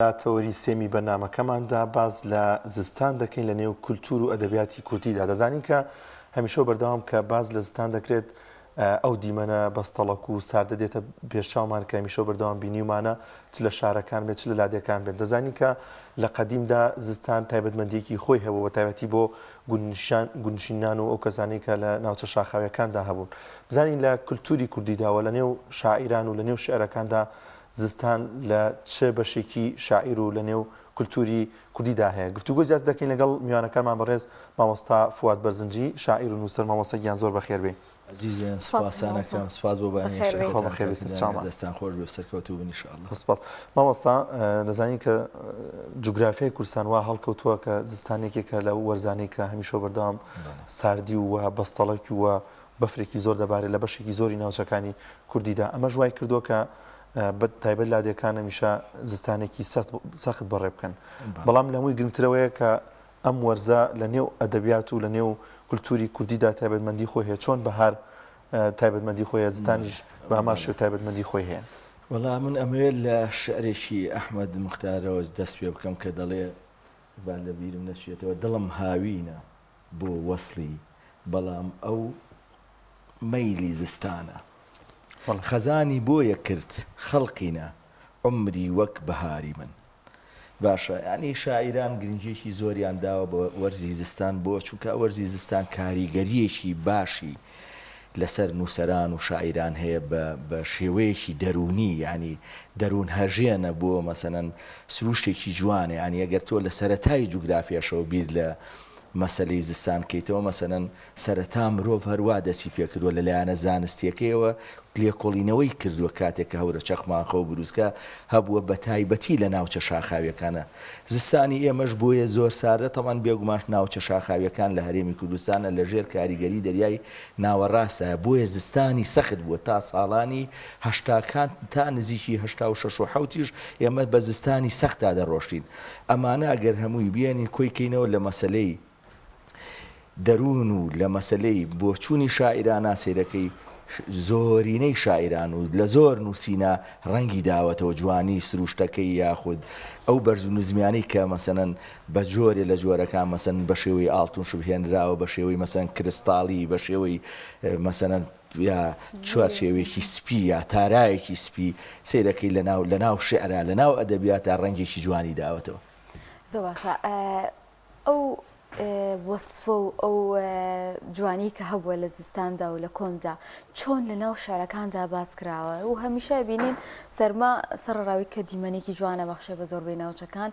لە تەوەری سێمی بەرنامەکەماندا باس لە زستان دەکەین لە نێو کولتوور و ئەدەبیاتی کوردیدا. دەزانین کە هەمیشە و بەردەوام کە باس لە زستان دەکرێت ئەو دیمەنە بەستەڵەک و ساردە دێتە پێشچاومان کە هەمیشە و بەردەوام بینیومانە چ لە شارەکان بێت چ لە لادێکان بێت. دەزانین کە لە قەدیمدا زستان تایبەتمەندییەکی خۆی هەبوو بە تایبەتی بۆ گوندنشینان و ئەو کەسانەی کە لە ناوچە شاخاویەکاندا هەبوون. بزانین لە کولتووری کوردیدا و لە نێو شاعیران و لە نێو شیعرەکاندا زستان لە چ بەشێکی شاعیر و لە نێو کولتووری کوردیدا هەیە؟ گفتوگۆی زیاتر دەکەین لەگەڵ میوانەکانمان بەڕێز مامۆستا فواد بەرزنجی شاعیر و نووسەر مامۆستا گیان زۆر بەخێر بێی. ئەزیزن سوپاستان ئەکەم سوپاس بۆ بانگهێشتەکەتان خوا بەخێر بێی سەرچاومان. دەستان خۆش بێ و سەرکەوتوو بن ان شاء اللە. سوپاس مامۆستا دەزانین کە جوگرافیای کوردستان وا هەڵکەوتووە کە زستان یەکێکە لەو وەرزانەی کە هەمیشە و بەردەوام ساردی و بەستەڵەکی و بەفرێکی زۆر دەبارێت لە بەشێکی زۆری ناوچەکانی کوردیدا، ئەمەش وای کردووە کە بە تایبەت لادێکان هەمیشە زستانێکی سەخت بەڕێ بکەن. بەڵام لە هەمووی گرنگترەوەیە کە ئەم وەرزە لە نێو ئەدەبیات و لە نێو کولتووری کوردیدا تایبەتمەندی خۆی هەیە، چۆن بەهار تایبەتمەندی خۆی هەیە، زستانیش بە هەمان شێوە تایبەتمەندی خۆی هەیە. وەڵا من ئەمەوێت لە شیعرێکی ئەحمەد موختارەوە دەست پێ بکەم کە دەڵێ، با لە بیرم نەچێتەوە، دڵم هاوینە بۆ وەسڵی بەڵام ئەو مەیلی زستانە خەزانی بۆیە کرد خەڵقینە عومری وەک بەهاری من باشە یانی شاعیران گرنگیەکی زۆریان داوە بە وەرزی زستان بۆ چونکە وەرزی زستان کاریگەریەکی باشی لەسەر نووسەران و شاعیران هەیە بە بە شێوەیەکی دەروونی یانی دەروون هەژێنە بۆ مەسەلەن سروشتێکی جوانە یانی ئەگەر تۆ لە سەرەتای جوگرافیاشەوە بیر لە مەسەلەی زستان کەیتەوە مەسەلەن سەرەتا مرۆڤ هەر وا دەستی پێکردووە لە لایەنە زانستیەکەیەوە لێکۆڵینەوەی کردووە کاتێک کە هەورە چەخماخە و بروسکە هەبووە بەتایبەتی لە ناوچە شاخاویەکانە زستانی ئێمەش بۆیە زۆر ساردە تەبعەن بێگومانش ناوچە شاخاویەکان لە هەرێمی کوردستانە لە ژێر کاریگەری دەریای ناوەڕاستایە بۆیە زستانی سەخت بووە تا ساڵانی هەشتاکان تا نزیکی 86 و حەوتیش ئێمە بە زستانی سەختا دەڕۆشتین ئەمانە ئەگەر هەمووی بێنین کۆی کەینەوە لە مەسەلەی دەروون و لە مەسەلەی بۆچوونی شاعیرانە سەیرەکەی زۆرینەی شاعیران و لە زۆر نووسینە ڕەنگی داوەتەوە جوانی سروشتەکەی یاخود ئەو بەرز و نزمیانەی کە مەسەلەن بە جۆرێ لە جۆرەکان مەسەلەن بە شێوەی ئاڵتون شوبهێنراوە بە شێوەی مەسەلەن کرستاڵی بە شێوەی مەسەلەن یا چوارچێوێکی سپی یا تارایەکی سپی سەیرەکەی لەناو لەناو شیعرا لەناو ئەدەبیاتا ڕەنگێکی جوانی داوەتەوە. زۆر باشە ئەو وەسفە و ئەو جوانی کە هەبووە لە زستاندا و لە کۆندا چۆن لە ناو شارەکاندا باس کراوە و هەمیشە بینین سەرما سەرڕاوی کە دیمەنێکی جوانە بەخشێ بە زۆربەی ناوچەکان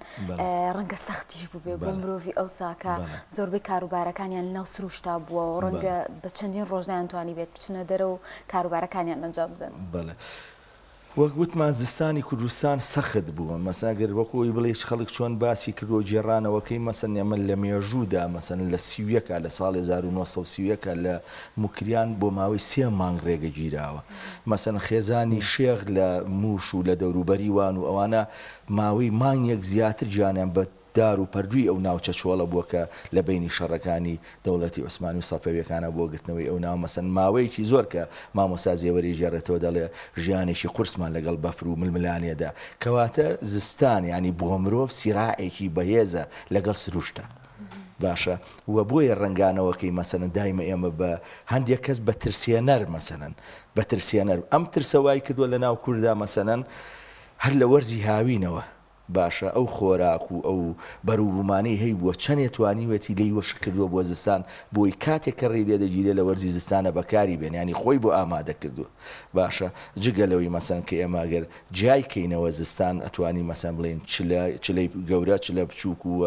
ڕەنگە سەختیش بووبێ بۆ مرۆڤی ئەوساکە زۆربەی کاروبارەکانیان لەناو سروشتا بووە و ڕەنگە بە چەندین ڕۆژ نەیانتوانیبێت بچنە دەرەوە و کاروبارەکانیان ئەنجام بدەن. بەڵێ. وەک وتمان زستانی کوردستان سەخت بووە، مەسەن ئەگەر وەکو ئەوی بڵێی خەڵک چۆن باسی کردووە گێڕانەوەکەی مەسەن ئێمە لە مێژوودا مەسەن لە 31 لە ساڵی 1931 لە موکریان بۆ ماوەی سێ مانگ ڕێگە گیراوە مەسەن خێزانی شێخ لە مووش و لە دەوروبەری وان و ئەوانە ماوەی مانگێک زیاتر گیانیان بە دار و پەردووی ئەو ناوچە چۆڵە بووە کە لە بەینی شەڕەکانی دەوڵەتی عوسمانی و سەفەویەکانا بۆ گرتنەوەی ئەو ناوە مەسەن ماوەیەکی زۆر کە مامۆستا زێوەری گێڕێتەوە دەڵێ ژیانێکی قورسمان لەگەڵ بەفر و ململانێدا کەواتە زستان یانی بۆ مرۆڤ سیراعێکی بەهێزە لەگەڵ سروشتا باشە و بۆیە ڕەنگانەوەکەی مەسەلەن دایمە ئێمە بە هەندێک کەس بە ترسێنەر مەسەلەن بە ترسێنەر ئەم ترسە وای کردووە لە ناو کوردا مەسەلەن هەر لە وەرزی هاوینەوە باشە ئەو خۆراک و ئەو بەروبومانەی هەیبووە چەنێ توانیوێتی لێی وشک کردووە بۆ زستان بۆی کاتێک کە ڕێی لێ دەگیرێ لە وەرزی زستانە بەکاری بێنێ یانی خۆی بۆ ئامادە کردووە باشە جگە لەوەی مەسەن کە ئێمە گەر جیای کەینەوە زستان ئەتوانی مەسەن بڵێین چلە چلەی گەورە چلە بچووک و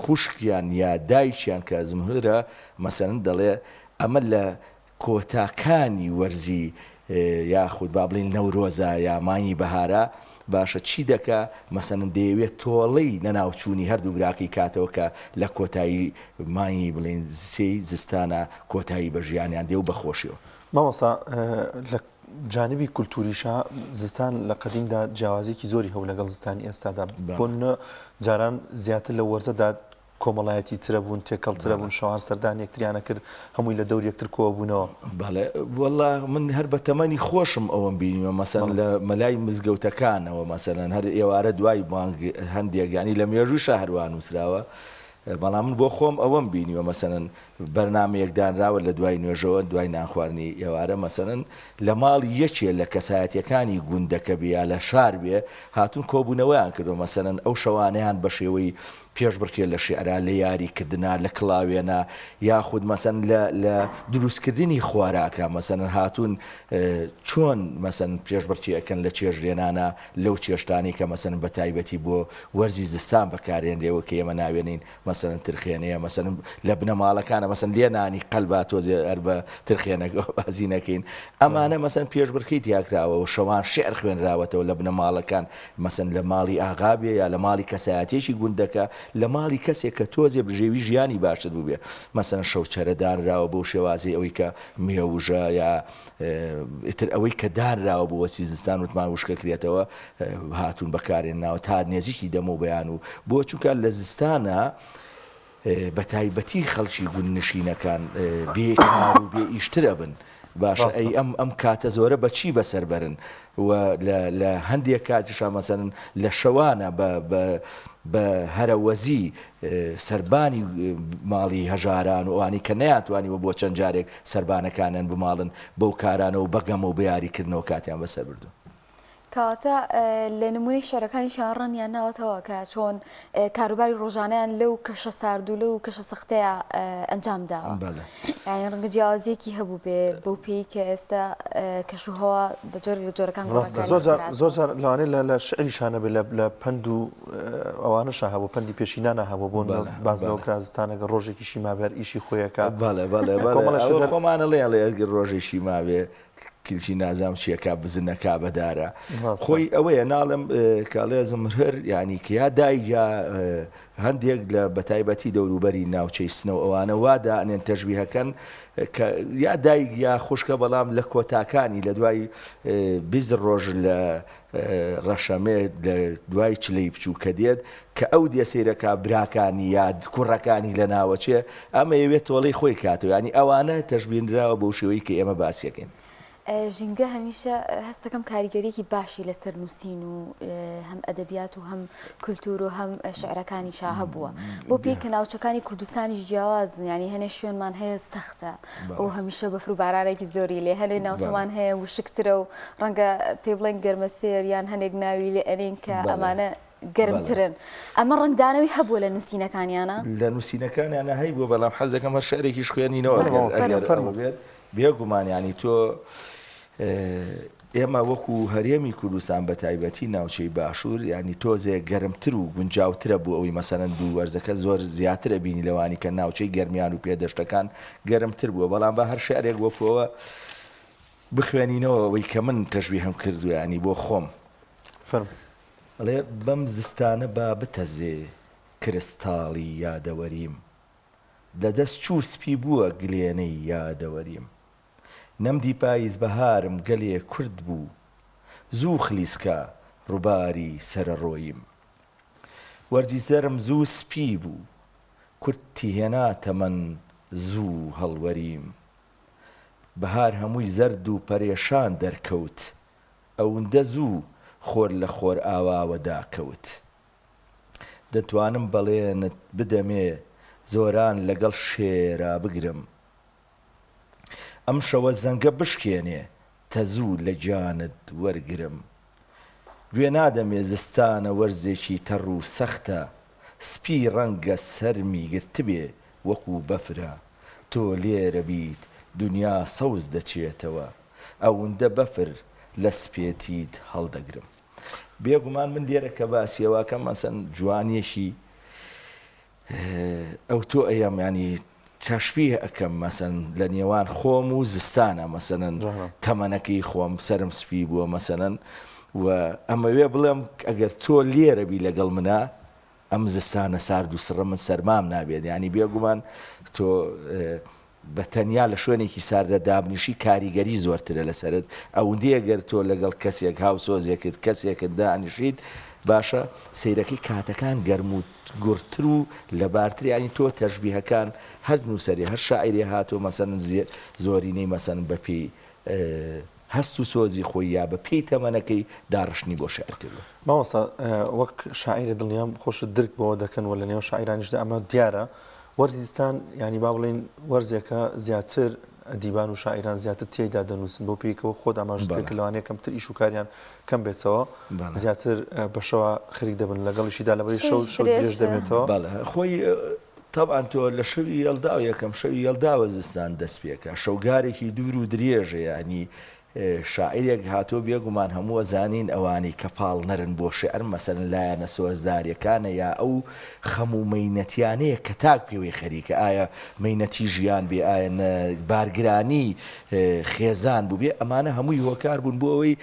خوشکیان یا دایکیان کە زمهرە مەسەن دەڵێ ئەمە لە کۆتاکانی وەرزی یاخود با بڵێین نەورۆزە یا مانگی بەهارە باشە چی دەکا مەسەلەن دەیەوێت تۆڵەی لەناوچوونی هەردوو براکەی کاتەوە کە لە کۆتایی مانگی بڵێین سێی زستانە کۆتایی بە ژیانیان دێ و بە خۆشیەوە. مامۆستا لە جانبی کولتوریشا زستان لە قەدیمدا جیاوازیەکی زۆری هەبوو لەگەڵ زستانی ئێستادا بۆ نمونە جاران زیاتر لە وەرزەدا. کۆمەڵایەتی ترە بوون، تێکەڵ ترە بوون، شەوان سەردانی یەکتریان ئەکرد، هەمووی لە دەور یەکتر کۆئەبوونەوە. بەڵێ وەڵا من هەر بە تەمەنی خۆشم ئەوەم بینیوە مەسەلەن لە مەلای مزگەوتەکانەوە مەسەلەن هەر ئێوارە دوای بانگ هەندێک یانی لە مێژووشا هەر وا نووسراوە بەڵام من بۆ خۆم ئەوەم بینیوە مەسەلەن بەرنامەیەک دانراوە لە دوای نوێژەوە دوای نانخواردنی ئێوارە مەسەلەن لە ماڵی یەکێ لە کەسایەتیەکانی گوندەکە بێ یا لە شار بێ هاتوون کۆبوونەوەیان کردووە مەسەلەن ئەو شەوانەیان بە شێوەی پێشبڕکێ لە شیعرا، لە یاری کردنا، لە کڵاوێنە، یاخود مەسەن لە لە دروست کردنی خواراکا مەسەلەن هاتوون چۆن مەسەن پێشبڕکێ ئەکەن لە چێژ لێنانا لەو چێشتانەی کە مەسەلەن بە تایبەتی بۆ وەرزی زستان بەکارێنرێ وەک ئێمە ناوێنین مەسەلەن ترخێنەیە مەسەلەن لە بنەماڵەکانە مەسەن لێنانی قەل با تۆزێ هەر بە ترخێنەکەوە بازی نەکەین ئەمانە مەسەن پێشبڕکێی تیاکراوە و شەوان شیعر خوێنراوەتەوە لە بنەماڵەکان مەسەن لە ماڵی ئاغا بێ یا لە ماڵی کەسایەتیەکی گوندەکە، لە ماڵی کەسێک کە تۆزێ بژێوی ژیانی باشتر بووبێ، مەسەن شەوچەرە دانراوە بەو شێوازەی ئەوەی کە مێوژە یا ئیتر ئەوەی کە دانراوە بۆ وەرزی زستان وتمان وشکە کرێتەوە هاتوون بەکارێنناوە تا نێزیکی دەمە و بەیان و بۆ چونکە لە زستانە بە تایبەتی خەڵکی گوندنشینەکان بێ کار و بێ ئیشتر ئەبن. باشە ئەی ئەم ئەم کاتە زۆرە بە چی بەسەر بەرن و لە لە هەندێک کاتیشا مەسەلەن لە شەوانە بە بە بە هەرەوەزی سەربانی ماڵی هەژاران و ئەوانەی کە نەیانتوانیوە بۆ چەند جارێک سەربانەکانیان بماڵن بەو کارانە و بە گەمە و بە یاریکردنەوە کاتیان بەسەر بردووە. کەواتە لە نمونەی شعرەکانیشیان ڕەنگیان ناوەتەوە کە چۆن کاروباری ڕۆژانەیان لەو کەشە سارد و لەو کەشە سەختەیە ئەنجام داوە یعنی ڕەنگە جیاوازیەکی هەبوو بێ بەو پێی کە ئێستا کەش و هەوا بە جۆرێک لە جۆرەکان زۆر جار زۆر جار لەوانەیە لە لە شعریشانە بێ لە پەند و ئەوانەشا هەبوو پەندی پێشینانە هەبوو بۆ باز لەوە کرا زستانەکە ڕۆژێکیشی مابێ هەر ئیشی خۆیەکە بەڵێ بەڵێ بەڵێ خۆمانە ڵێ ئەڵێ ئەگەر ڕۆژێکی مابێ کلکی نازام چیەکا بزنەکا بەدارە خۆی ئەوەیە ناڵم کاڵێ زمرهر ینی کە یا دایگا هەندێک لە بەتایبەتی دەوروبەری ناوچەی سنە و ئەوانە وا دانێن تەشبیهەکەن کە یا دایک یا خوشکە بەڵام لە کۆتاکانی لە دوای 20 ڕۆژ لە ڕەشەمێ لە دوای چلەی بچوو کە دێت کە ئەو دێ سەیرەکا براکانی یا کوڕەکانی لە ناوەچێ ئەمە یەوێ تۆڵەی خۆی کاتەوە یانی ئەوانە تەشبینراوە بەو شێوەی کە ئێمە باسیەکەین. ژینگە هەمیشە هەستەکەم کاریگەریەکی باشی لەسەر نووسین و هەم ئەدەبیات و هەم کولتوور و هەم شعرەکانیشا هەبووە بۆ پێی کە ناوچەکانی کوردستانیش جیاوازن یانی هەنێ شوێنمان هەیە سەختە و هەمیشە بەفر و بارانێکی زۆری لێ هەنێ ناوچەمان هەیە وشکترە و ڕەنگە پێ بڵێن گەرمەسێر یان هەنێک ناوی لێ ئەنێین کە ئەمانە گەرمترن ئەمە ڕەنگدانەوەی هەبووە لە نووسینەکانیانە؟ لە نووسینەکانیانە هەیبووە بەڵام حەز دەکەم هەر شعرێکیش خوێنینەوە ئەگەر ئەوە بێت بێگومان یانی تۆ ئێمە وەکو هەرێمی کوردستان بە تایبەتی ناوچەی باشوور ینی تۆزێ گەرمتر و گونجاوترە بۆ ئەوی مەسەلەن دوو وەرزەکە زۆر زیاتر ئەبینی لەوانی کە ناوچەی گەرمیان و پێدەشتەکان گەرمتر بووە بەڵام بە هەر شعرێک وەکوەوە بخوێنینەوە ئەوەی کە من تەشبیهم کردووە ینی بۆ خۆم فەرموو. ئەڵێ بەم زستانە با بتەزێ کرستاڵی یادەوەریم لە دەست چوو سپی بووە گلێنەی یادەوەریم نەمدی پایز بەهارم گەلێ کورت بوو زوو خلیسکا ڕوباری سەرەڕۆییم وەرزی زەرم زوو سپی بوو کورتی هێنا تەمەن زوو هەڵوەریم بەهار هەمووی زەرد و پەرێشان دەرکەوت ئەوندە زوو خۆر لە خۆرئاواوە داکەوت. دەتوانم بەڵێنت بدەمێ زۆران لەگەڵ شێرا بگرم. ئەم شەوە زەنگە بشکێنێ تەزوو لە گیانت وەرگرم. گوێ نادەمێ زستانە وەرزێکی تەڕ و سەختە سپی ڕەنگە سەرمی گرتبێ وەکوو بەفرە تۆ لێرە بیت دونیا سەوز دەچێتەوە ئەوندە بەفر لە سپێتیت هەڵدەگرم. بێگومان من لێرە کە باسی ئەوە ئەکەم مەسەن جوانیەکی ئەوتۆ ئەیەم ینی تەشبیه ئەکەم مەسەن لە نێوان خۆم و زستانە مەسەلەن تەمەنەکەی خۆم سەرم سپی بووە مەسەلەن و ئەمەوێ بڵێم ئەگەر تۆ لێرە بی لەگەڵ منە ئەم زستانە سارد و سڕە من سەرمام نابێت ینی بێگومان تۆ بە تەنیا لە شوێنێکی ساردە دابنیشی کاریگەری زۆرترە لەسەرت ئەوندەیە گەر تۆ لەگەڵ کەسێک هاوسۆزێکت کەسێکت دانیشیت. باشە سەیرەکەی کاتەکان گەرم و گوڕتر و لەبارتر یانی تۆ تەشبیهەکان هەر نووسەرێ هەر شاعیرێ هاتووە مەسەلەن زۆرینەی مەسەلەن بە پێی هەست و سۆزی خۆی یا بە پێی تەمەنەکەی داڕشتنی بۆ شیعر کردووە. مامۆستا وەک شاعیرێ دڵنیام خۆشت درک بەوە دەکەن و لە نێو شاعیرانیشدا ئەمە دیارە وەرزی زستان یانی با بڵێین وەرزێکە زیاتر ئەدیبان و شاعیران زیاتر تیایدا دەنووسن بەو پێی کە وەک خۆت ئاماژەت پێ کرد لەوانەیە کەمتر ئیش و کاریان کەم بێتەوە زیاتر بە شەوا خەریک دەبن لەگەڵیشیدا لەبەری شەو شەو درێژ دەبێتەوە. بەڵێ خۆی تەبعەن تۆ لە شەوی یەلداوە یەکەم شەوی یەلداوە زستان دەست پێکا شەوگارێکی دوور و درێژە یانی شاعیرێک هاتووە بێگومان هەموو ئەزانین ئەوانەی کە پاڵنەرن بۆ شیعر مەسەلەن لایەنە سۆزداریەکانە یا ئەو خەم و مەینەتیانەیە کە تاک پێوەی خەریکە ئایا مەینەتی ژیان بێ ئایا بارگرانی خێزان بووبێ ئەمانە هەمووی هۆکار بوون بۆ ئەوەی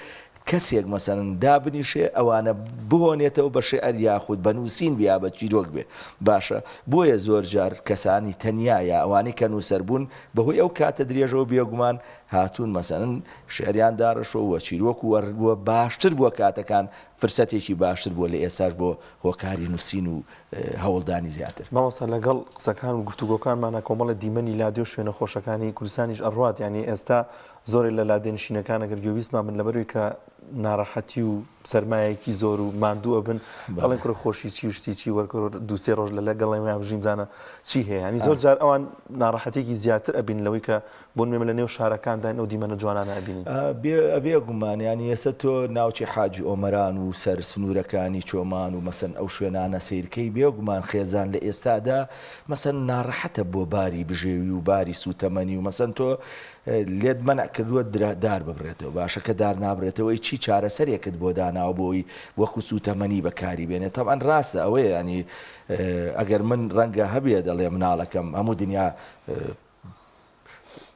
کەسێک مەسەلەن دابنیشێ ئەوانە بهۆنێتەوە بە شیعر یاخود بە نووسین بێ یا بە چیرۆک بێ باشە بۆیە زۆر جار کەسانی تەنیا یا ئەوانەی کە نووسەر بوون بەهۆی ئەو کاتە درێژەوە بێگومان هاتوون مەسەلەن شیعریان داڕشتوە و چیرۆک و وە باشتر بووە کاتەکان فرسەتێکی باشتر بووە لە ئێستاش بۆ هۆکاری نووسین و هەوڵدانی زیاتر. مامۆستا لەگەڵ قسەکان و گفتوگۆکانمانا کۆمەڵێ دیمەنی لادێ و شوێنە خۆشەکانی کوردستانیش ئەڕوات یانی ئێستا زۆرێ لە لادێنشینەکان ئەگەر گوێبیستمان بن لەبەروی کە ناڕەحەتی و سەرمایەکی زۆر و ماندوو ئەبن ئەڵێن کوڕە خۆشی چی و شتی چی وەرکرۆ دوو سێ ڕۆژ لە لەگەڵ ئێمەیان بژین بزانە چی هەیە یانی زۆر جار ئەوان ناڕەحەتیەکی زیاتر ئەبین لەوەی کە بۆ نموونە لە نێو شارەکانداین ئەو دیمەنە جوانانە ئەبینین. بێ گومان یانی ئێستا تۆ ناوچەی حاجی ئۆمەران و سەر سنوورەکانی چۆمان و مەسەن ئەو شوێنانە سەیرکەی بێ گومان خێزان لە ئێستادا مەسەن ناڕەحەتە بۆ باری بژێوی و باری سووتەمەنی و مەسەن تۆ لێت مەنع کردووە دار ببڕێتەوە باشە کە دار نابرێتەوە ئەی چی چارەسەرێکت بۆ داناوە بۆ ئەوەی وەکو سووتەمەنی بەکاری بێنێ تەبعەن ڕاستە ئەوەیە ینی ئەگەر من ڕەنگە هەبێ دەڵێ مناڵەکەم هەموو دنیا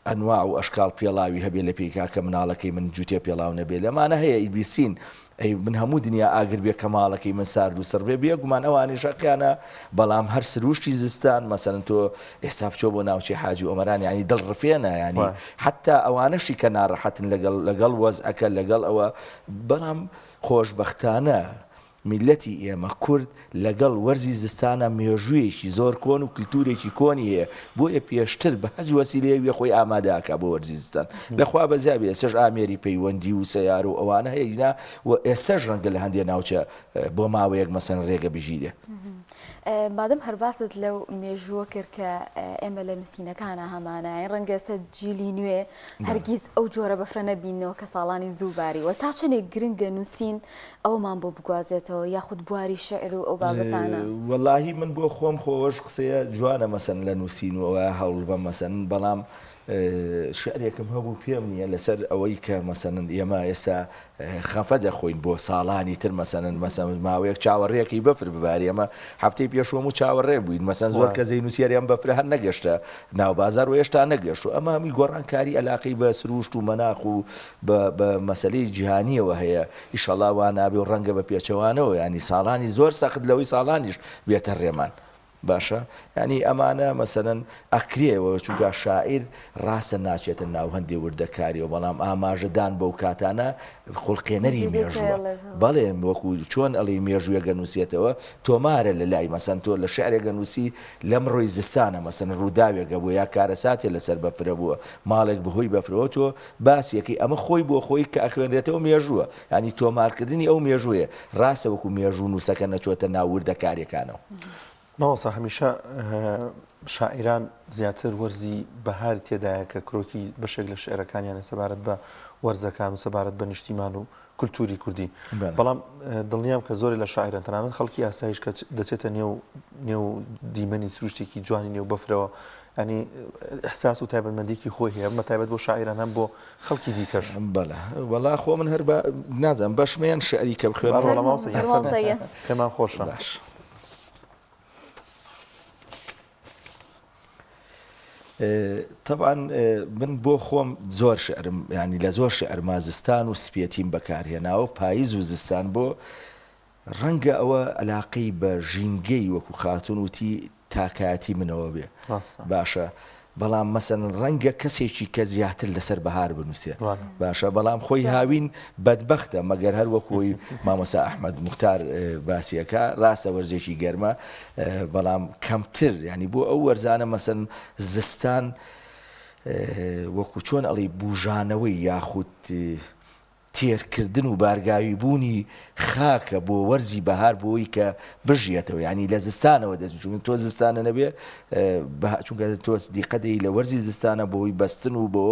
ئەنواع و ئەشکاڵ پێڵاوی هەبێ لە پێی کاکە مناڵەکەی من جوتێ پێڵاو نەبێ لەمانە هەیە ئیبیسین ئەی من هەموو دنیا ئاگر بێ کە ماڵەکەی من سارد و سڕ بێ بێگومان ئەوانیش هەقیانە بەڵام هەر سروشتی زستان مەسەلەن تۆ ئێستا بچۆ بۆ ناوچەی حاجی ئۆمەران یانی دڵ ڕفێنە یانی حەتا ئەوانەشی کە ناڕەحەتن لەگەڵ لەگەڵ وەزعەکە لەگەڵ ئەوە بەڵام خۆشبەختانە میللەتی ئێمە، کورد، لەگەڵ وەرزی زستانا مێژوویەکی زۆر کۆن و کلتورێکی کۆنی هەیە، بۆیە پێشتر بە هەچ وەسیلەیەک بێ خۆی ئامادە ئەکا بۆ وەرزی زستان. لە خوا بەزیا بێ ئێستەش ئامێری پەیوەندی و سەیارە و ئەوانە هەیە نا و ئێستەش ڕەنگە لە هەندێ ناوچە بۆ ماوەیەک مەسەلەن ڕێگە بگیرێ. مادەم هەر باست لەو مێژووە کرد کە ئێمە لە نووسینەکانا هەمانە، یانی ڕەنگە ئێستا جیلی نوێ هەرگیز ئەو جۆرە بەفرە نەبیننەوە کە ساڵانی زوو باریوە، تا چەندێک گرنگە نووسین ئەوەمان بۆ بگوازێتەوە یاخود بواری شیعر و ئەو بابەتانە؟ وەڵاهی من بۆ خۆم خۆ ئەوەش قسەیە جوانە مەسەن لە نووسین و ئەوە هەوڵ بەم مەسەن بەڵام شیعرێکم هەبوو پێم نییە لەسەر ئەوەی کە مەسەن ئێمە ئێستا خەفە دەخۆین بۆ ساڵانی تر مەسەن مەسەن ماوەیەک چاوەڕێکی بەفر بباری ئەمە هەفتەی پێشوەم و چاوەڕێ بووین مەسەن زۆر کە زەی نووسیاری ئەم بەفرە هەر نەگەشتە ناو بازار و هێشتا نەگەشت و ئەمە هەمووی گۆڕانکاری ئەلاقەی بە سروشت و مەناخ و بە بە مەسەلەی جیهانیەوە هەیە ئیشەڵا وا نابێ و ڕەنگە بە پێچەوانەوە یانی ساڵانی زۆر سەخت لەوەی ساڵانیش بێتە ڕێمان باشە یانی ئەمانە مەسەلەن ئەکرێ وە چونکە شاعیر ڕاستە ناچێتە ناو هەندێ وردەکاریەوە بەڵام ئاماژەدان بەو کاتانە خوڵقێنەری زیندوو مێژووە دەیهێڵێتەوە. بەڵێ وەکو چۆن ئەڵێی مێژوویەک ئەنووسێتەوە تۆمارە لە لای مەسەن تۆ لە شعرێک ئەنووسی لەمڕۆی زستانە مەسەن ڕووداوێک هەبووە یا کارەساتێ لەسەر بەفرە بووە ماڵێک بەهۆی بەفرەوە تۆ باسی ئەکەی ئەمە خۆی بۆ خۆی کە ئەخوێنرێتەوە مێژووە یانی تۆمارکردنی ئەو مێژوویە ڕاستە وەکو مێژوو نووسەکە نەچۆتە ناو وردەکاریەکانەوە. مامۆستا هەمیشە شاعیران زیاتر وەرزی بەهاری تێدایە کە کرۆکی بەشێک لە شعرەکانیانە سەبارەت بە وەرزەکان و سەبارەت بە نیشتیمان و کولتوری کوردی بەڵام دڵنیام کە زۆرێ لە شاعیران تەنانەت خەڵکی ئاسایش کە دەچێتە نێو نێو دیمەنی سروشتێکی جوانی نێو بەفرەوە ئەنی احساس و تایبەتمەندێکی خۆی هەیە بە تایبەت بۆ شاعیران هەم بۆ خەڵکی دیکەش. بەڵێ وەڵا خۆ من هەر بە نازانم بەشمەیەن شعری کە بخوێنم. وەڵا مامۆستا گیان فەرموو پێمان خۆشە. باش. تەبعەن من بۆ خۆم زۆر شعرم ینی لە زۆر شعرما زستان و سپێتیم بەکارهێناوە پاییز و زستان بۆ ڕەنگە ئەوە علاقەی بە ژینگەی وەکو خاتون وتی تاکایەتی منەوە بێ باشە. بەڵام مەسەلەن ڕەنگە کەسێکی کە زیاتر لەسەر بەهار بنووسێ باشە بەڵام خۆی هاوین بەدبەختە مەگەر هەر وەکۆی مامۆسا ئەحمد مختار باسیەکە ڕاستە وەرزێکی گەرمە بەڵام کەمتر ینی بۆ ئەو وەرزانە مەسەن زستان وەکو چۆن ئەڵی بژانەوەی یاخود تێرکردن و بارگاوی بوونی خاکە بۆ وەرزی بەهار بۆی کە بژیەتەوە یانی لە زستانەوە دەست چونکە تۆ زستانە نەبێ چونکە تۆ دیقە دەی لە وەرزی زستانە بۆی بەستن و بۆ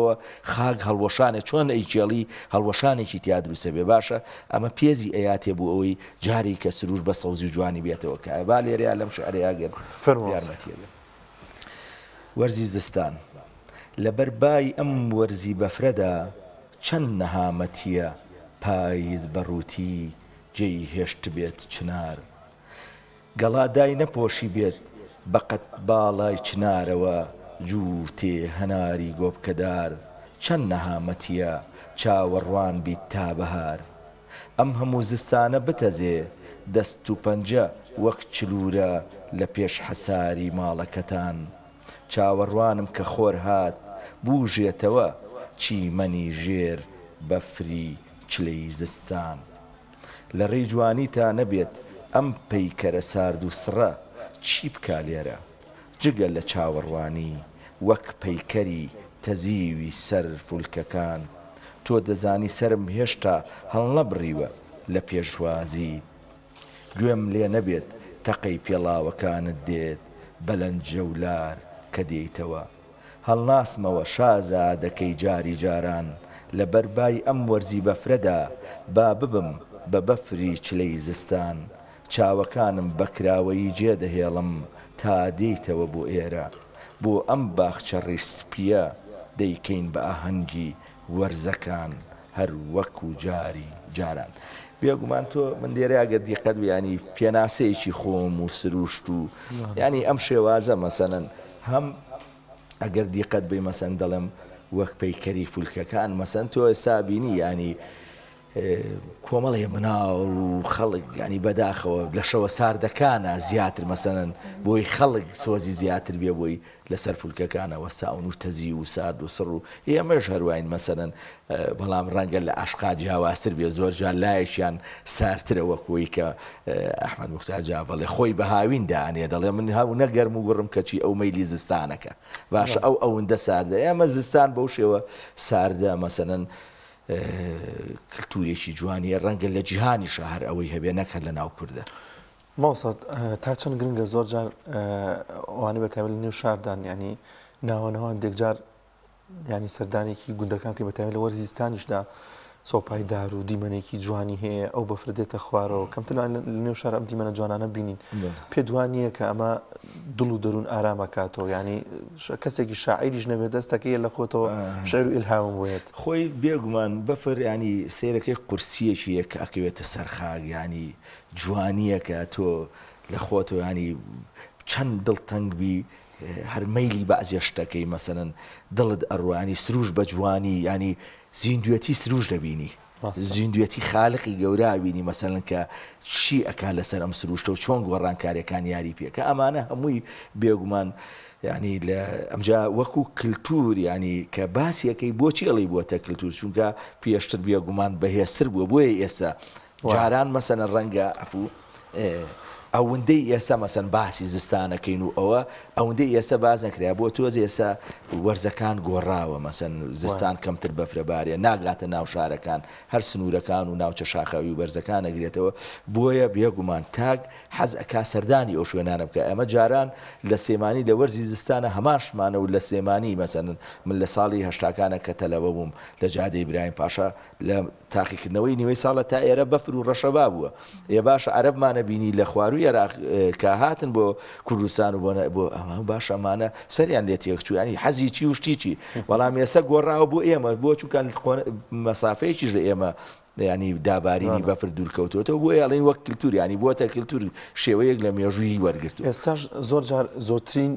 خاک هەڵوەشانێ چۆن ئەیکێڵی هەڵوەشانێکی تیا دروستە بێ باشە ئەمە پێزی ئەیاتێ بۆ ئەوەی جاری کە سروش بە سەوزی و جوانی بێتەوە کە با لێرەیا لەم شعرەیا گەر یارمەتیە بێ. وەرزی زستان لەبەر بای ئەم وەرزی بەفرەدا چەند نەهامەتییە پایز بە ڕووتی جێی هێشتبێت چنار گەڵا دای نەپۆشیبێت بە قەد باڵای چنارەوە جووتێ هەناری گۆپکەدار چەند نەهامەتییە چاوەڕوان بیت تا بەهار ئەم هەموو زستانە بتەزێ دەست و پەنجە وەک چلوورە لە پێش حەساری ماڵەکەتان چاوەڕوانم کە خۆر هات بووژێتەوە چیمەنی ژێر بەفری چلەی زستان. لە ڕێی جوانیتا نەبێت ئەم پەیکەرە سارد و سڕە چی بکا لێرە؟ جگە لە چاوەڕوانی وەک پەیکەری تەزیوی سەر فولکەکان. تۆ دەزانی سەرم هێشتا هەڵنەبڕیوە لە پێشوازیت. گوێم لێ نەبێت تەقەی پێڵاوەکانت دێت بە لەنجە و لار کە دێیتەوە. هەڵناسمەوە شازادەکەی جاری جاران لە بەر بای ئەم وەرزی بەفرەدا با ببم بە بەفری چلەی زستان چاوەکانم بە کراوەیی جێ دەهێڵم تا دێیتەوە بۆ ئێرە بۆ ئەم باخچە ڕیش سپییە دەیکەین بە ئاهەنگی وەرزەکان هەر وەکو جاری جاران. بێگومان تۆ من لێرەیا گەر دیقەت بێ یانی پێناسەیەکی خۆم و سروشت و یانی ئەم شێوازە مەسەلەن هەم ئەگەر دیقەت بی مەسەن دەڵێم وەک پەیکەری فولکەکان مەسەن تۆ ئێستا بینی یانی کۆمەڵێ مناڵ و خەڵک ینی بەداخەوە لە شەوە ساردەکانە زیاتر مەسەلەن بۆی خەڵک سۆزی زیاتر بێ بۆی لەسەر فولکەکانە وەستاون و تەزیو و سارد و سڕ و ئێمەش هەرواین مەسەلەن بەڵام ڕەنگە لە عەشقا جیاوازتر بێ زۆر جار لایەکیان سارترە وەک وەی کە ئەحمەد موختار جاف ئەڵێ خۆی بە هاوین دائەنێ دەڵێ من هەو نە گەرم و گوڕم کەچی ئەو مەیلی زستانەکە باشە ئەو ئەوندە ساردە ئێمە زستان بەو شێوە ساردە مەسەلەن کلتورێکی جوانیە ڕەنگە لە جیهانیشا هەر ئەوەی هەبێ نەک هەر لە ناو کوردە. مامۆستا تا چەند گرنگە زۆر جار ئەوانەی بە تایبەت لە نێو شاردان یانی ناوە ناوە هەندێک جار ینی سەردانێکی گوندەکان کە بە تایبەت لە وەرزی زستانیشدا سۆپای دار و دیمەنێکی جوانی هەیە ئەو بەفرە دێتە خوارەوە کەمتر لە نێو شار ئەم دیمەنە جوانانە بینین پێ دوان نییە کە ئەمە دڵ و دەروون ئارامەکاتەوە ینی کەسێکی شاعیریش نەبێت دەستەکەی لە خۆتەوە شعر و ئیلهامم بۆیەت. خۆی بێگومان بەفر ینی سەیرەکەی قورسیەکی یە کە ئەکەوێتە سەر خاک ینی جوانیەکە تۆ لە خۆتەوە ینی چەند دڵتەنگ بی هەر مەیلی بەعزێ شتەکەی مەسەلەن دڵت ئەڕوا ینی سروش بە جوانی ینی زیندوێتی سروش دەبینی زیندوێتی خالقی گەورە ئەبینی مەسەلەن کە چی ئەکا لەسەر ئەم سروشتە و چۆن گۆڕانکاریەکان یاری پێکە ئەمانە هەمووی بێگومان ینی لە ئەمجا وەکو کللتور ینی کە باسیەکەی بۆچی ئەڵی بووەتە کللتور چونکە پێشتر بێگومان بەهێزتر بووە بۆیە ئێستا جاران مەسەلەن ڕەنگە عەفوو ئەوندەی ئێستا مەسەن باسی زستانەکەین و ئەوە ئەوندەی ئێستا باز نەکرا بۆ تۆز ئێستا وەرزەکان گۆڕاوە مەسەن زستان کەمتر بەفرە بارێ ناگاتە ناو شارەکان هەر سنوورەکان و ناوچە شاخاوی و بەرزەکان ئەگرێتەوە بۆیە بێگومان تاک حەز ئەکا سەردانی ئەو شوێنانە بکە ئەمە جاران لە سلێمانی لە وەرزی زستانە هەمان شمانە و لە سلێمانی مەسەن من لە ساڵی هەشتاکانە کە تەلەبە بووم لە جادەی برایم پاشا لە تاقیکردنەوەی نیوەی ساڵە تا ئێرە بەفر و ڕەشەبا بووە. ئێ باشە عەرەبمانە بینی لە خوارووی عێراق کە هاتن بۆ کوردستان و بۆ بۆ ئەمە باشە ئەمانە سەریان لێ تێکچوو یانی حەزی چی و شتی چی بەڵام ئێستا گۆڕاوە بۆ ئێمە بۆ چونکە مەسافەیەکیش لە ئێمە. یانی دابارینی بەفر دوورکەوتووەتەوە بۆیە ئەڵێین وەک کلتور یانی بووەتە کلتور شێوەیەک لە مێژووی وەرگرتووە. ئێستاش زۆر جار زۆرترین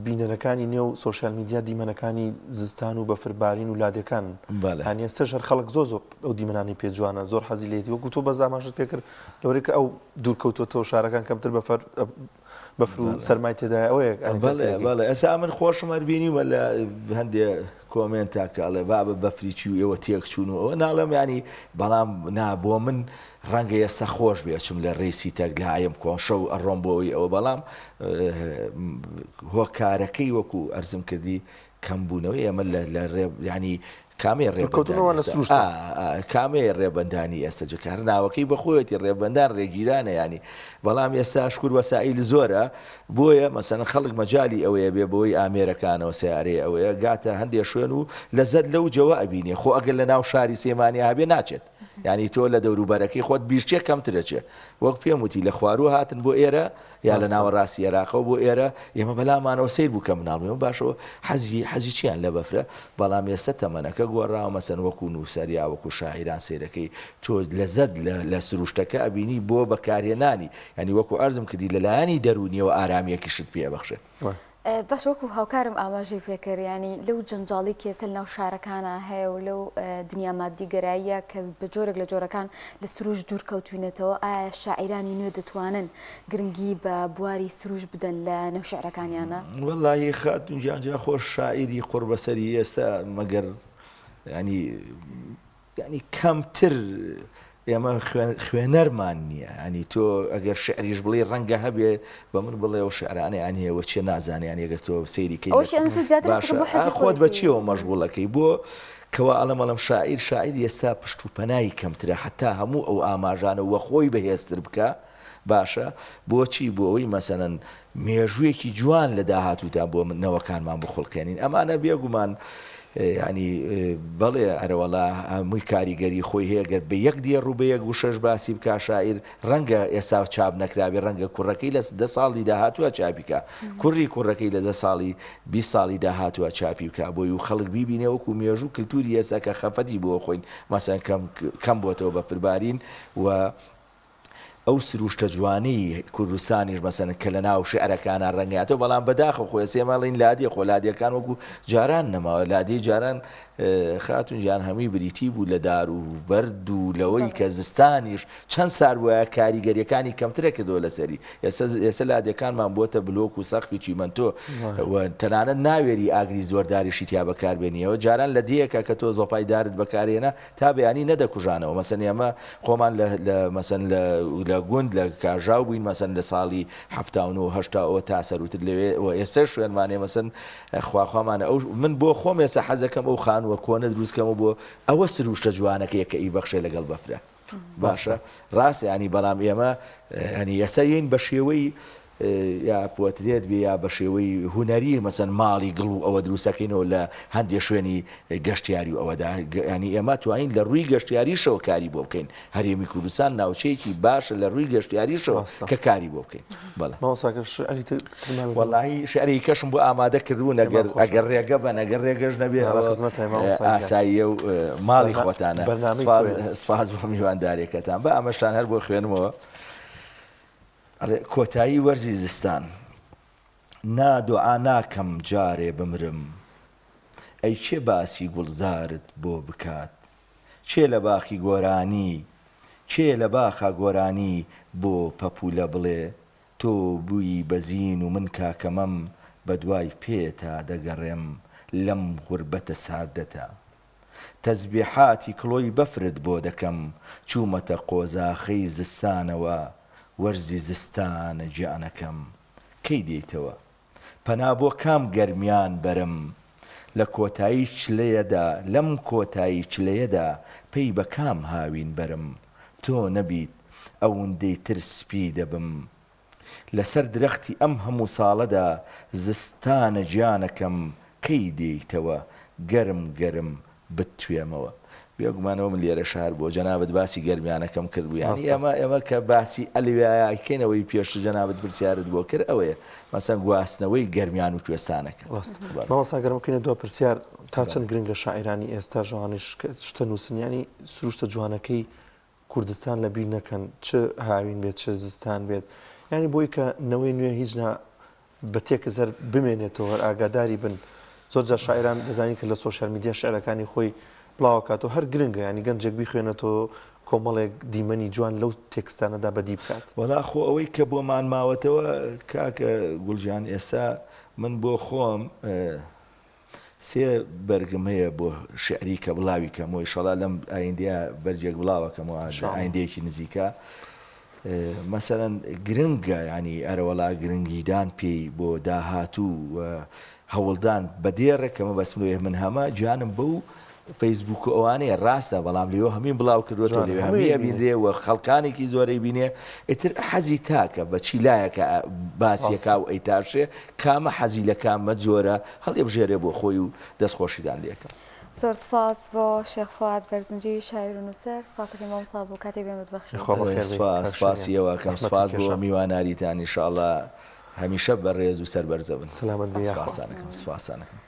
بینەرەکانی نێو سۆشیال میدیا دیمەنەکانی زستان و بەفر بارین و لادێکانن. بەڵێ. یانی ئێستاش هەر خەڵک زۆر زۆر ئەو دیمەنانەی پێ جوانە زۆر حەزی لێیەتی وەکو تۆ بەس ئاماژەت پێ کرد لەوەی کە ئەو دوورکەوتووەتەوە شارەکان کەمتر بەفر بەفر و سەرمای تێدایە ئەوەیە ئەنی بەڵێ تەسیرەکەی. بەڵێ ئێستا من خۆشم هەر بینیومە لە هەندێ کۆمێنتا کە ئەڵێ بابە بەفری چی و ئێوە تێک چوون و ئەوە ناڵێم یانی بەڵام نا بۆ من ڕەنگە ئێستا خۆش بێ ئەچم لە ڕێی سیتەک لایم کۆنشە و ئەڕۆم بۆ ئەوی ئەوە بەڵام هۆکارەکەی وەکو ئەرزم کردی کەمبوونەوەی ئێمە لە لە ڕێ یانی کامەیە دوورکەوتنەوە ڕێبەندانی لە ئێستا سروشتە. ئا ئا کامەیە ڕێبەندانی ئێستا جا کە هەر ناوەکەی بە خۆیەتی ڕێبەندان ڕێگیرانە یانی بەڵام ئێستا شکور وەسائیل زۆرە بۆیە مەسەلەن خەڵک مەجالی ئەوەیە بێ بەوەی ئامێرەکانەوە سەیارەی ئەوەیە گاتە هەندێ شوێن و لەزەت لەو جەوە ئەبینێ خۆ ئەگەر لە ناو شاری سلێمانیا هەبێ ناچێت یانی تۆ لە دەوروبەرەکەی خۆت بیرچێ کەمترە چێ وەک پێم وتی لە خواروو هاتن بۆ ئێرە یا لە ڕاستە. ناوەڕاستی ئێراقەوە بۆ ئێرە ئێمە بەلامانەوە سەیر بوو کە مناڵ بووین باشەوە حەزی حەزی چیان لە بەفرە بەڵام ئێستا تەمەنەکە گۆڕاوە مەسەن وەکو نووسەر یا وەکو شاعیران سەیرەکەی تۆ لەزەت لە لە سروشتەکە ئەبینی بۆ بەکارهێنانی یانی وەکو عەرزم کردی لە لایەنی دەروونیەوە ئارامیەکیشت پێ ئەبەخشێت. باشە وەکو هاوکارم ئاماژەی پێکرد یانی لەو جەنجاڵی کە ئێستا لەناو شارەکانا هەیە و لەو دنیا مادیگەراییە کە بە جۆرێک لە جۆرەکان لە سروشت دوور کەوتوینەتەوە ئایا شاعیرانی نوێ دەتوانن گرنگی بە بواری سروشت بدەن لە نێو شیعرەکانیانا؟ وەڵاهی خاتوون گیان جا خۆ شاعیری قوڕبەسەری ئێستا مەگەر یانی یانی کەمتر ئێمە خوێنەرمان نییە ینی تۆ ئەگەر شعریش بڵێ ڕەنگە هەبێ بە من بڵێ و شعرانە یان هەیە چێ نازانێ یان ئەگەر تۆ سەیری کەی خۆت بە چیەوە مەشغوڵەکەی بۆ کەوا ئەڵم ئەڵم شاعیر شاعیر ئێستا پشت و پەنای کەمترە حتا هەموو ئەو ئاماژانە وە خۆی بەهێزتر بکە باشە بۆچی بۆ ئەوەی مەسەلەن مێژوویەکی جوان لە داهاتوودا بۆ نەوەکانمان بخوڵقێنین ئەمانە بێگومان ینی بەڵێ ئەرەوەڵا هەمووی کاریگەری خۆی هەیە گەر بە یەک دێڕ و بە یەک وشەش باسی بکا شاعیر ڕەنگە ئێستا چاپ نەکرابێ ڕەنگە کوڕەکەی لە دە ساڵی داهاتووە چاپی کا کوڕی کوڕەکەی لە دە ساڵی 20 ساڵی داهاتووە چاپی بکا بۆی و خەڵک بیبینێ وەکو مێژوو کلتوری ئێستا کە خەفەتی بۆ خۆین مەسەن کەم کەم بۆتەوە بەفربارین و ئەو سروشتە جوانەی کوردستانیش مەسەلەن کە لە ناو شیعرەکانا ڕەنگیاتەوە بەڵام بەداخەوە خۆ ئێستا ئێمە ئەڵێین لادێ خۆ لادێکان وەکو جاران نەماوە لادێی جاران خاتون گیان هەمووی بریتی بوو لە دار و بەرد و لەوەی کە زستانیش چەند سار بوایە کاریگەریەکانی کەمترە کردەوە لەسەری ئێستا ئێستا لادێکانمان بووەتە بلۆک و سەقفی چیمەنتۆ و تەنانەت ناوێری ئاگری زۆرداریشی تیا بەکاربێنیەوە جاران لە دێیەکە کە تۆ زۆپای دارت بەکارێنە تا بەیانی نەدەکوژانەوە مەسەن ئێمە خۆمان لە لە مەسەن لە لە گوند لە کاژاو بووین مەسەن لە ساڵی 79 و 80 ەوە تا سەروتر لەوێ و ئێستا شوێنمان هەیە مەسەن خواخوامانە ئەو من بۆ خۆم ئێستا حەزەکەم ئەو خانووە کۆنە دروست کەم و بۆ ئەوە سروشتە جوانەکەیە کە ئیبەخشێ لەگەڵ بەفرە باشە ڕاستە ینی بەڵام ئێمە ینی ئێستا یین بە شێوەی یا پۆترێت بێ یا بە شێوەی هونەری مەسەن ماڵی گڵ و ئەوە دروستەکەینەوە لە هەندێ شوێنی گەشتیاری و ئەوەدا ینی ئێمە توانین لە ڕووی گەشتیاریشەوە کاری بۆ بکەین هەرێمی کوردستان ناوچەیەکی باشە لە ڕووی گەشتیاریشەوە کە کاری بۆ بکەین بەڵێ مامۆستا گەر شعری تر ترمان بۆ وەڵاهی شعری کەشم بۆ ئامادە کردبوون پێمان ئەگەر خۆشە ئەگەر ڕێگە بەن ئەگەر ڕێگەش نەبێ نا لە ئەوە خزمەتای مامۆستا گیان ئاساییە و ماڵی بەرنا خۆتانە بەرنامەی سپاس تۆیە سپاس بۆ میوانداریەکەتان با ئەمەشتان هەر بۆ خوێنمەوە ئەڵێ کۆتایی وەرزی زستان. نا دوعا ناکەم جارێ بمرم. ئەی کێ باسی گوڵزارت بۆ بکات؟ کێ لە باخی گۆرانی کێ لە باخا گۆرانی بۆ پەپوولە بڵێ؟ تۆ بووی بە زین و من کاکەمەم بەدوای پێتا دەگەڕێم لەم غوربەتە ساردەتا. تەزبیحاتی کڵۆی بەفرت بۆ دەکەم چوومەتە قۆزاخەی زستانەوە وەرزی زستانە گیانەکەم کەی دێیتەوە پەنا بۆ کام گەرمیان بەرم لە کۆتایی چلەیەدا لەم کۆتایی چلەیەدا پەی بە کام هاوین بەرم تۆ نەبیت ئەوندەی تر سپی دەبم لەسەر درەختی ئەم هەموو ساڵەدا زستانە گیانەکەم کەی دێیتەوە گەرم گەرم بتتوێمەوە. بێگومان ئەوە من لێرەش هەر بۆ جەنابت باسی گەرمیانەکەم کرد بوو یانی ئێمە ئێمە کە باسی ئەلویایە کەین ئەوەی پێشتر جەنابت پرسیارت بۆ کرد ئەوەیە مەسەن گواستنەوەی گەرمیان و کوێستانەکە. ڕاستە مامۆستا گەر بکەینە دوا پرسیار تا چەند گرنگە شاعیرانی ئێستا ژوانیش کە شتە نووسن یانی سروشتە جوانەکەی کوردستان لە بیر نەکەن چ هاوین بێت چ زستان بێت یانی بۆی کە نەوەی نوێ هیچ نا بە تێکست هەر بمێنێتەوە هەر ئاگاداری بن زۆر جار شاعیران دەزانین کە لە social media شعرەکانی خۆی بڵاوەکاتەوە هەر گرنگە ینی گەنجێک بیخوێنێتەوە کۆمەڵێک دیمەنی جوان لەو تێکستانەدا بەدی بکات. وەڵا خۆ ئەوەی کە بۆمان ماوەتەوە کاکە گوڵ گیان ئێستا من بۆ خۆم سێ بەرگم هەیە بۆ شیعری کە بڵاوی کەمەوە ئیشەڵا لەم ئایندەیە بەرگێک بڵاوەکەمەوە لە ئایندەیەکی نزیکە مەسەلەن گرنگە ینی ئەرەوەڵا گرنگیدان پێی بۆ داهاتوو و هەوڵدان بە دێڕێک کە مەبەستم لەوەیە من هەمە گیانم بەو فەیسبوک و ئەوانەیە ڕاستە بەڵام لێوە هەمین بڵاو کردووەتەوە لێوە هەمی ئەبینرێ و خەڵکانێکی زۆرەی بینێ ئیتر حەزی تاکە بە چی لایەکە باسیەکا و ئەیتاشێ کامە حەزی لە کامە جۆرە هەڵیبژێرێ بۆ خۆی و دەست خۆشیتان لێکەم. زۆر سپاس بۆ شێخ فواد بەرزنجی شاعیر و نووسەر سپاسەکەی مامۆستا بۆ کاتێک بێمت بەخشی. خوا بەخێر بێی سپاس کاک شەریان سپاسی ئێوەکەم زەحمەتت سپاس بۆ کێشا. میواناریتان ئیشاڵا هەمیشە بەڕێز و سەربەرزەبن سەلامەت بی یاخوا. سپاستانەکەم سپاستانەکەم.